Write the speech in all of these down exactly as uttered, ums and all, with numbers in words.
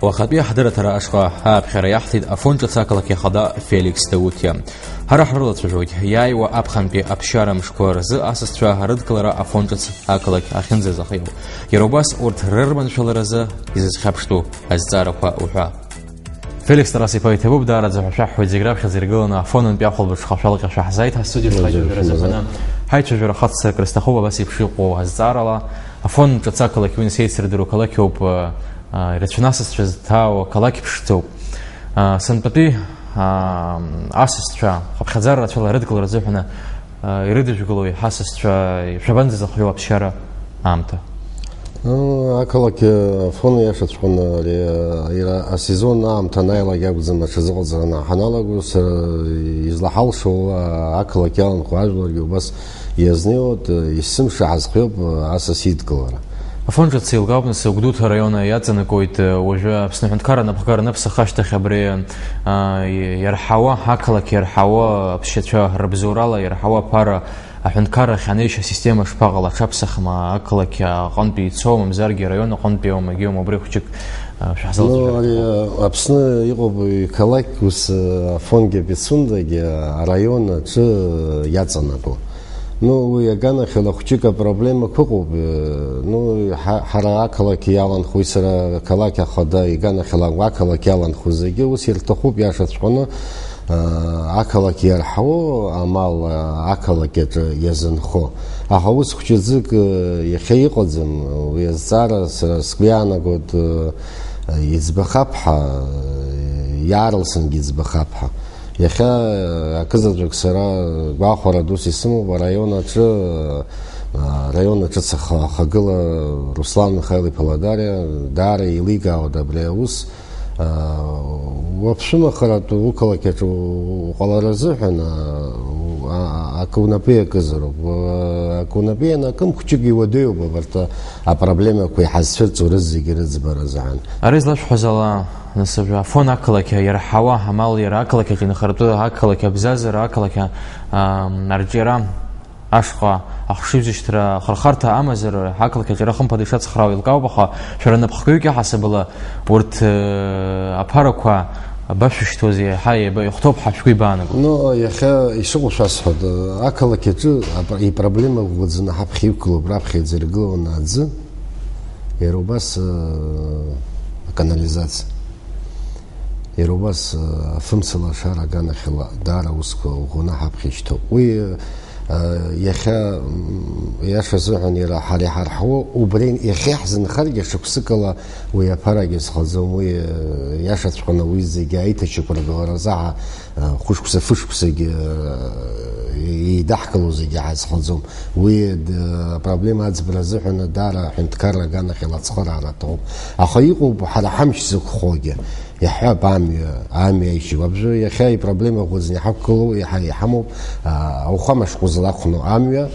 Уахатәи ҳдырраҭара ашҟа ааԥхьара иаҳҭеит Афон ҿыц ақалақь ахада Феликс Даутиа. Ҳара ҳрылацәажәоит иааиуа аԥхынтәи аԥсшьара мшқәа рзы асасцәа рыдкылара Афон ҿыц ақалақь ахьынӡазыхиоу, иара убас урҭ рырманшәаларазы изызхьаԥштәу азҵаарақәа уҳәа. Феликс Тарас-иԥа, иҭабуп даараӡа ҳәа шәаҳҳәоит зегь раԥхьаӡа иргыланы Афонынтәи ахәылбыҽха шәалҟьа шәаҳзааит ҳастудиаҿы. Ҳаицәажәара рзыҳәаны. Ҳаицәажәара хаццак рызҭахуп абас еиԥш иҟоу азҵаарала. Афон ҿыц ақалақь уи нас еицырдыруа қалақьоуп, а, а, ирацәаны асасцәа зҭаауа қалақь ԥшӡоуп. А, сынтәатәи, а, асасцәа хыԥхьаӡара рацәала рыдкылара азыҳәаны, а, ирыдыжәгалои ҳасасцәа шәабанӡазыхиоу аԥсшьара аамҭа? Ну, ақалақь Афон иашаҵәҟьаны ари, а, иара асезон аамҭа анааилак акәӡам аҽазыҟаҵараны ҳаналаго, сара излаҳалшо, а, ақалақь иаланхо ажәларгьы убас иазнеиуеит, есымша ҳазхиоуп асас идкылара. Афон ҿыц еилкаауп, нас, Гәдоуҭа араион иаҵанакуеит, уажәы Аԥсны аҳәынҭқарра анапхгара аныԥсахы ашьҭахь абри, а, иарҳауа, ақалақь иарҳауа аԥсшьацәа рыбзоурала иарҳауа аԥара аҳәынҭқаррахь анеишьа асистема шԥаҟала, аҽаԥсахма, ақалақь аҟынтәи ицоу, мамзаргьы араион аҟынтәи аума, егьи аума, убри хәҷык, а, шәаҳзалҵ-. Ну, ари, а, Аԥсны иҟоуп иқалақь ус, а, Афонгьы Пицундагьы араион аҿы иаҵанакуа. Ну, уи аганахьала хәҷык апроблемақәа ыҟоуп. Э, ну, ҳа-, ҳара ақалақь иаланхоит, сара ақалақь ахада иганахьала ақалақь иаланхо зегьы ус ирҭахуп иашаҵәҟьаны, э, ақалақь иарҳауа амал, э, ақалақь аҿы иазынхо. Аха ус хәҷыӡык, э, иахьа иҟаӡам, уи азҵаара сара сгәы иаанагоит, э, иӡбахап ҳәа, э, иаарласынгьы иӡбахап ҳәа. Иахьа, э, акызаҵәык сара гәахәара дус исымоуп, араион аҿы, э, араион аҿы саха-, ахагыла Руслан Михаил-иԥа Ладариа даара еиликаауеит абри аус. Э, уаԥшәымахаратә уқалақь аҿы у-, уҟалар азыҳәан, э, у-, а-, а-, акы унапы иакызароуп. Уа-, акы унапы ианакым, хәҷык иуадаҩуп абарҭ апроблемақәа иҳазцәырҵуа рызегьы рыӡбара азыҳәан. Ари злашәҳәаз ала, Нас абри Афон ақалақь иарҳауа амал, иара ақалақь аҿы инхаратәы, ақалақь абзазара, ақалақь, аа, арҿиара ашҟа ахшыҩзышьҭра ахырхарҭа амазар, ақалақь аҿиара хымԥада ишацхраауа еилкаауп, аха шәара напхгаҩык иаҳасабала урҭ, э, аԥарақәа абашәышьҭуазеи, еиҳа еиба-, ихәҭоуп ҳәа шәгәы ибаанаго? Ну, иахьа ишыҟоу шәасҳәоит, ақалақь аҿы апр-, ипроблема ӷәӷәаӡаны ҳаԥхьа иқәгылоуп, раԥхьаӡа иргылон аӡы. Иара убас, э, аканализациа. Иара убас, э, афымцала ашара аганахьала даара усқәа ӷәӷәаны ҳаԥхьа ишьҭоуп. Уи, э, иахьа, м, иаша азыҳәан иара ҳара иҳарҳауа, убри иахьа иаҳзынхаргьы шықәсыкала уи аԥарагьы зхаӡом. Уи, э, иашаҵәҟьаны уи зегьы аиҭашьақәыргыларазы ҳа Хәышықәса, фышықәсагьы, еидаҳкыло зегьы ҳазхаӡом. Уи, д-, апроблема аӡбара азыҳәан даара аҳәынҭқарра аганахьала ацхыраара аҭахуп. Аха иҟоуп ҳара ҳамч зықәхогьы. Иаҳҳәап, амҩа, амҩа аишьа. Уажәы иахьа ипроблема ӷәыӡны иҳақәгылоу, иаҳа иҳамоуп, а, ауахәама шкәа злахәну амҩа.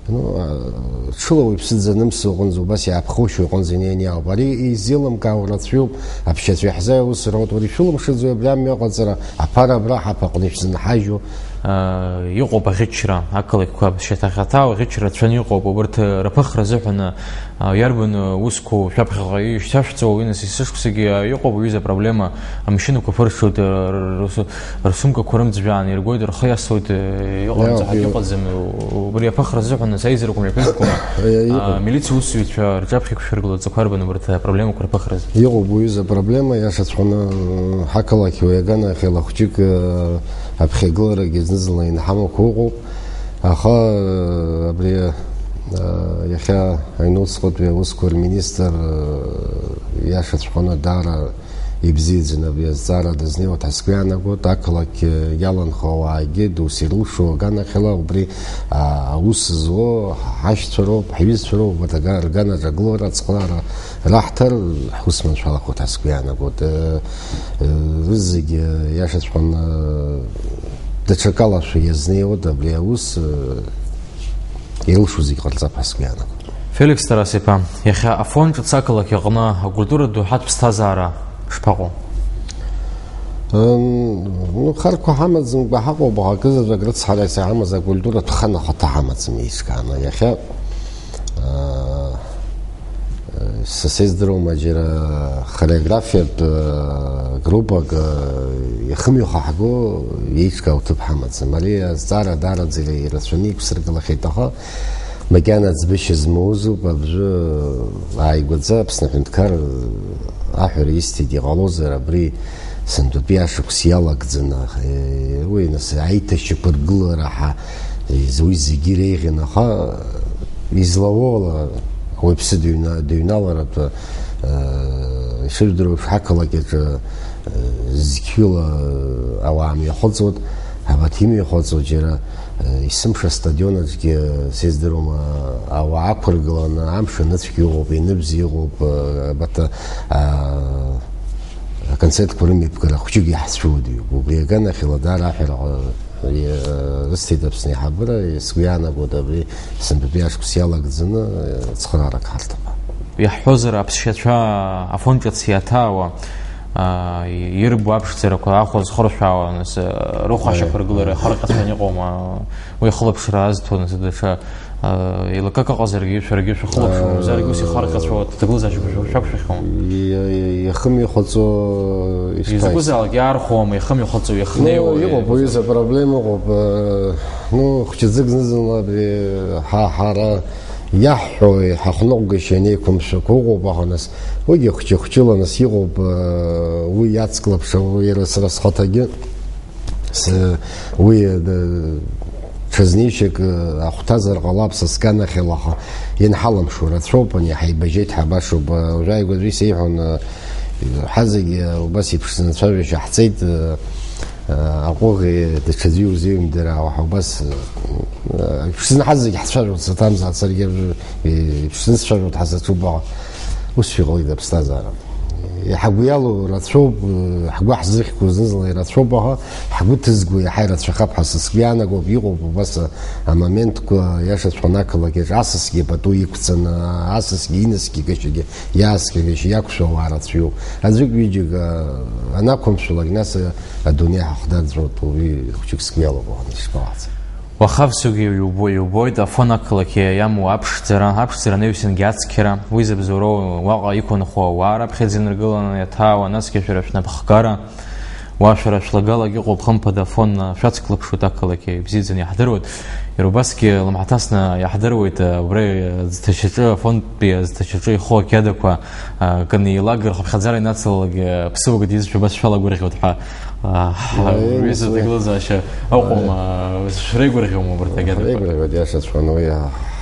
Ну, а, ҽыла уаҩԥсы дзанымсо аҟынӡа, убас иааԥхоушьо аҟынӡа инеины иаауп. Ари изеилымкаауа рацәаҩуп, аԥсшьацәа иаҳзааиуа аусура. Урҭ уара ишәылымшаӡои абри амҩа аҟаҵара, аԥара абра ҳаԥаҟны ишәзынҳажьу? А, иҟоуп аӷьычра, ақалақьқәа шьаҭа-хаҭа аӷьычра рацәаны иҟоуп, убарҭ рыԥыхра азыҳәан, а, иарбан усқәоу шәаԥхьаҟа ишьҭашәҵо, уи нас есышықәсагьы иҟоуп, уҩыза проблема, амашьынақәа ԥырҽуеит, р-, р-, рсу-, рсумкақәа рымӡәӡәааны иргоит, рхы иасуеит, э, иҟамҵо Иа, ҳәа иа. Иҟаӡам, убри аԥыхра азыҳәан, нас аизарақәа мҩаԥызгома? Иа, иҟоуп. А, милициа усзуҩцәа рҿаԥхьа иқәшәыргыло аҵақәа арбан убарҭ апроблемақәа рыԥыхразы? Иҟоуп уҩыза проблема, иашаҵәҟьаны, э, ҳақалақь уи аганахьала хәҷык, э, аԥхьагыларагьы зны-зынла инҳамақәа ыҟоуп. Аха, э, абри, э, иахьа аҩнуҵҟатәи аусқәа рминистр, э, иашаҵәҟьаны даара ибзиаӡаны абри азҵаара дазнеиуа ҳәа сгәы иаанагоит, ақалақь, э, иаланхо ауаагьы дус ирылшо аганахьала убри, а, аус зуо ҳашьцәа роуп, ҳҩызцәа роуп, убарҭ ага-, рганаҿ агылара ацхыраара раҳҭар, ҳус маншәалахоит ҳәа сгәы иаанагоит. Э, э, рызегьы, э, иашаҵәҟьаны, э, даҽакалашәа иазнеиуеит абри аус, э, ирылшо зегь ҟарҵап ҳәа сгәы иаанагоит. Феликс Тарас-иԥа, иахьа Афон ҿыц ақалақь аҟны акультуратә доуҳатә ԥсҭазаара шԥаҟоу? М, ну, харқәа ҳамаӡамкәа ҳаҟоуп, аха акызаҵәык рыцҳарас иҳамаз акультуратә хан ахаҭа ҳамаӡам еиҿкааны. Иахьа, а, Са сыздыруама, џьара хореографиатә, э, группак, э, иахымҩахаҳго еиҿкаау ҭыԥ ҳамаӡам. Ари азҵаара даараӡа ирацәаны иқәсыргылахьеит, аха макьана ӡбышьа змоузоуп, абжьы ааигәаӡа Аԥсны аҳәынҭқар аҳәара исҭеит, иҟалозар абри сынтәатәи ашықәс иалагӡаны, аха, э, уи нас аиҭашьақәыргылара ҳа-, из-, уи зегьы иреиӷьын, аха излауоула ауаҩԥсы дыҩна-, дыҩналаратәы, э, ишыжәдыруа еиԥш, ҳақалақь аҿы, э, зқьҩыла ауаа мҩахыҵуеит, абарҭ имҩахыҵуа џьара, э, есымша астадион аҿгьы, сыздыруама, ауаа ақәыргыланы, амш аныцәгьа ыҟоуп, ианыбзиа ыҟоуп, э, абарҭ, а, аконцертқәа рымҩаԥгара хәҷык иаҳцәыуадаҩуп. Убри аганахьала даара аҳәара, э, рысҭеит Аԥсны аиҳабыра, сгәы иаанагоит абри сынтәатәи ашықәс иалагӡаны, э, цхыраарак ҳарҭап. Иаҳҳәозар, аԥсшьацәа афон ҿыц иаҭаауа, аа, ирбо аԥшӡарақәа ахәа зхыршәаауа, нас, рыхә ашьақәыргылара иахырҟьацәан иҟоума, уи ахылаԥшра азҭо, нас, даҽа, аа, еилакык ыҟазаргьы, шәаргьы шәахылаԥшуа мамзаргьы, ус ихырҟьацәоу аҭагылазаашьақәа шәақәшәахьоу. Иа-, иа-, иахымҩахыҵуа ишԥаи-, изакәызаалак иаархәома, иахымҩахыҵуа, ну, иахнеиуа, иҟоуп, уи изакәызаалак. Изы проблема ыҟоуп, э, ну, хәҷы ӡык зны-зынла абри ҳа-, ҳара Иаҳҳәо, иҳахәныҟәгашьа анеиқәымшәақәа ыҟоуп, аха нас уигьы хәҷы-хәҷыла нас иҟоуп, э, уи иацклаԥшуа, уи иара сара схаҭагьы, с-, уи, э, ҽазнеишьак, э, ахәҭазар ҟалап са сганахьала, аха ианҳалымшо рацәоуп, ани ҳаибажьеит, ҳабашоуп, э, уажәааигәа аӡәы исеиҳәон, э, ҳазегьы, э, убас еиԥш зынцәажәашьа ҳҵеит, э, Аҟәыӷеи даҽаӡәи узеиҩымдара уаҳа убас, э, иԥшӡаны ҳазегь ҳцәажәоит, саҭамзааит, саргьы, э, иԥшӡаны сцәажәоит ҳазаҵәуп, аха усшәа иҟалеит аԥсҭазаара. Иҳагәы иалоу рацәоуп, э, ҳгәы ҳзыхьқәоу зны-зынла ирацәоуп, аха ҳгәы ҭызго иаҳа ирацәахап ҳәа са сгәы иаанагоуп, иҟоуп убас, э, амоментқәа, иашаҵәҟьаны ақалақь аҿы асасгьы пату иқәҵаны, асасгьы инасгьы гашьагьы иааскьагашьа иақәшәо ауаа рацәаҩуп. Аӡәык-ҩыџьак, э, анақәымшәалак, нас, э, Адунеи ҳахәдаӡоит, уи хәҷык сгәы иалоуп, уаҳа ишԥаҟаҳҵа. Уаха аԥсугьы иубо-, иубоит, Афон ақалақь иамоу аԥшӡара, аԥшӡара анаҩсангьы ацқьара, уи забзоуроу уаҟа иқәынхо ауаа раԥхьаӡа инаргыланы иаҭаауа, насгьы шәара шәнапхгара, уа шәара шәлагалагь ыҟоуп, хымԥада, Афон шәацклаԥшуеит, ақалақь ибзиаӡаны иаҳдыруеит. Иара убасгьы лымҳаҭасны иаҳдыруеит, убри аӡҭашьаҿы, Афонтәи аӡҭашьаҿы ихоу ақьиадақәа, а, кны еилагар, хыԥхьаӡара инацлалак, а, ԥсыуак дизшәа абас шәалагәырӷьоит ҳәа, а, Иа, рҩыза иа, аҭагылазаашьа ыҟоума, а, шәреигәырӷьома убарҭ ақьиадақәа? Реигәырӷьоит, иашаҵәҟьаны, уи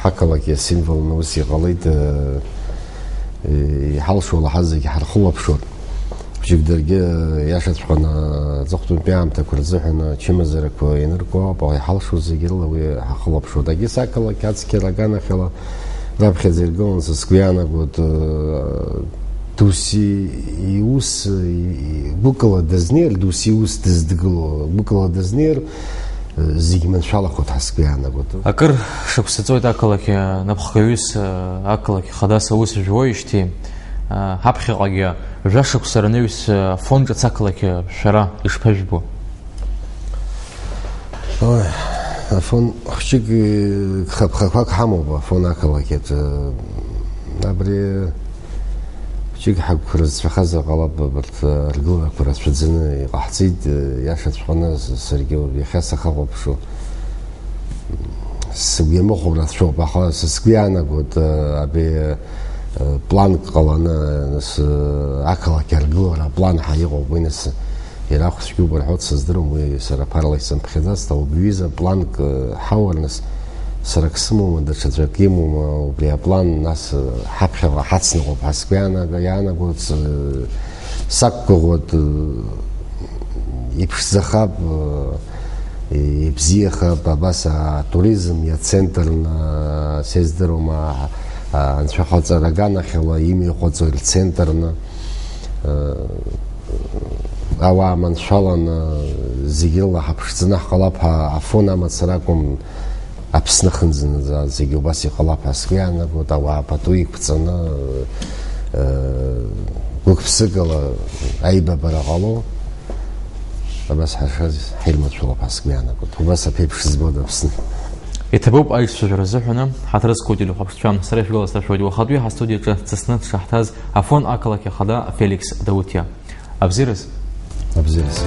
ҳақалақь асимволны ус иҟалеит, а, иҳалшо лаҳаз зегьы ҳархылаԥшуеит. Хәыҷык даргьы, а, иашаҵәҟьаны, аҵыхәтәантәи аамҭақәа рзыҳәан ачымазарақәа ианырку ауп, аха иҳалшо зегьы рыла уи ҳахылаԥшуеит. Егьыс ақалақь ацқьара аганахьала, Раԥхьаӡа иргылан, са сгәы иаанагоит, э, досу иус, э, гәыкала дазнеир, досу иус дыздгыло, гәыкала дазнеир, э, зегь маншәалахоит ҳәа сгәы иаанагоит. Акыр шықәса ҵуеит ақалақь, э, напхгаҩыс, э, ақалақь хадас аус жәуеижьҭеи, э, ҳаԥхьаҟагьы жәа шықәса ранаҩс, э, Афон ҿыц ақалақь, э, шәара ишԥажәбо? Ой, Афон хәҷык, э, гхаԥхақәак ҳамоуп, Афон ақалақь аҿы. Абри хәҷык ҳагәқәа рызцәахазар ҟалап, абарҭ, э, ргыларақәа рацәаӡаны иҟаҳҵеит, э, иашаҵәҟьаны с-, саргьы иахьа сахахәаԥшуа. Сгәы иамыхәо рацәоуп, аха са сгәы иаанагоит, э, абри, э, планк ҟаланы, нас, э, ақалақь аргылара аплан ҳәа иҟоуп, уи нас Ирахә цәгьоуп рҳәоит, сыздыруам, уи сара ԥарала исымԥхьаӡацт, ауаҩы ҩыза планк, э, ҳаур нас, сара ак сымоума, даҽаӡәы ак имоума, убри аплан нас, э, ҳаԥхьаҟа ҳацныҟәап ҳәа сгәы иаанага-, иаанагоит, э, сақәгәыӷуеит, э, иԥшӡахап, э, ибзиахап, абас атуризм иацентрны, э, сыздыруама, а, анцәахаҵара аганахьала имҩахыҵуа рцентрны. Ауаа маншәаланы зегьы рыла ҳаԥшӡаны ҳҟалап ҳәа Афон амацара акәым, Аԥсны ахынӡанаӡа зегьы убас иҟалап ҳәа сгәы иаанагоит, ауаа пату иқәҵаны, э, гәык-ԥсыкала аибабара ҟало, абас ҳашаз ҳаимацәалап ҳәа сгәы иаанагоит. Убас аԥеиԥш збода Аԥсны? Иҭабуп аиҿцәажәара азыҳәаны, ҳаҭыр зқәу телехәаԥшцәа, сара шәгәаласыршәоит, уахатәи ҳастудиаҿы дсасны дшаҳҭаз Афон ақалақь ахада Феликс Даутиа. Абзиараз? Абзиараз.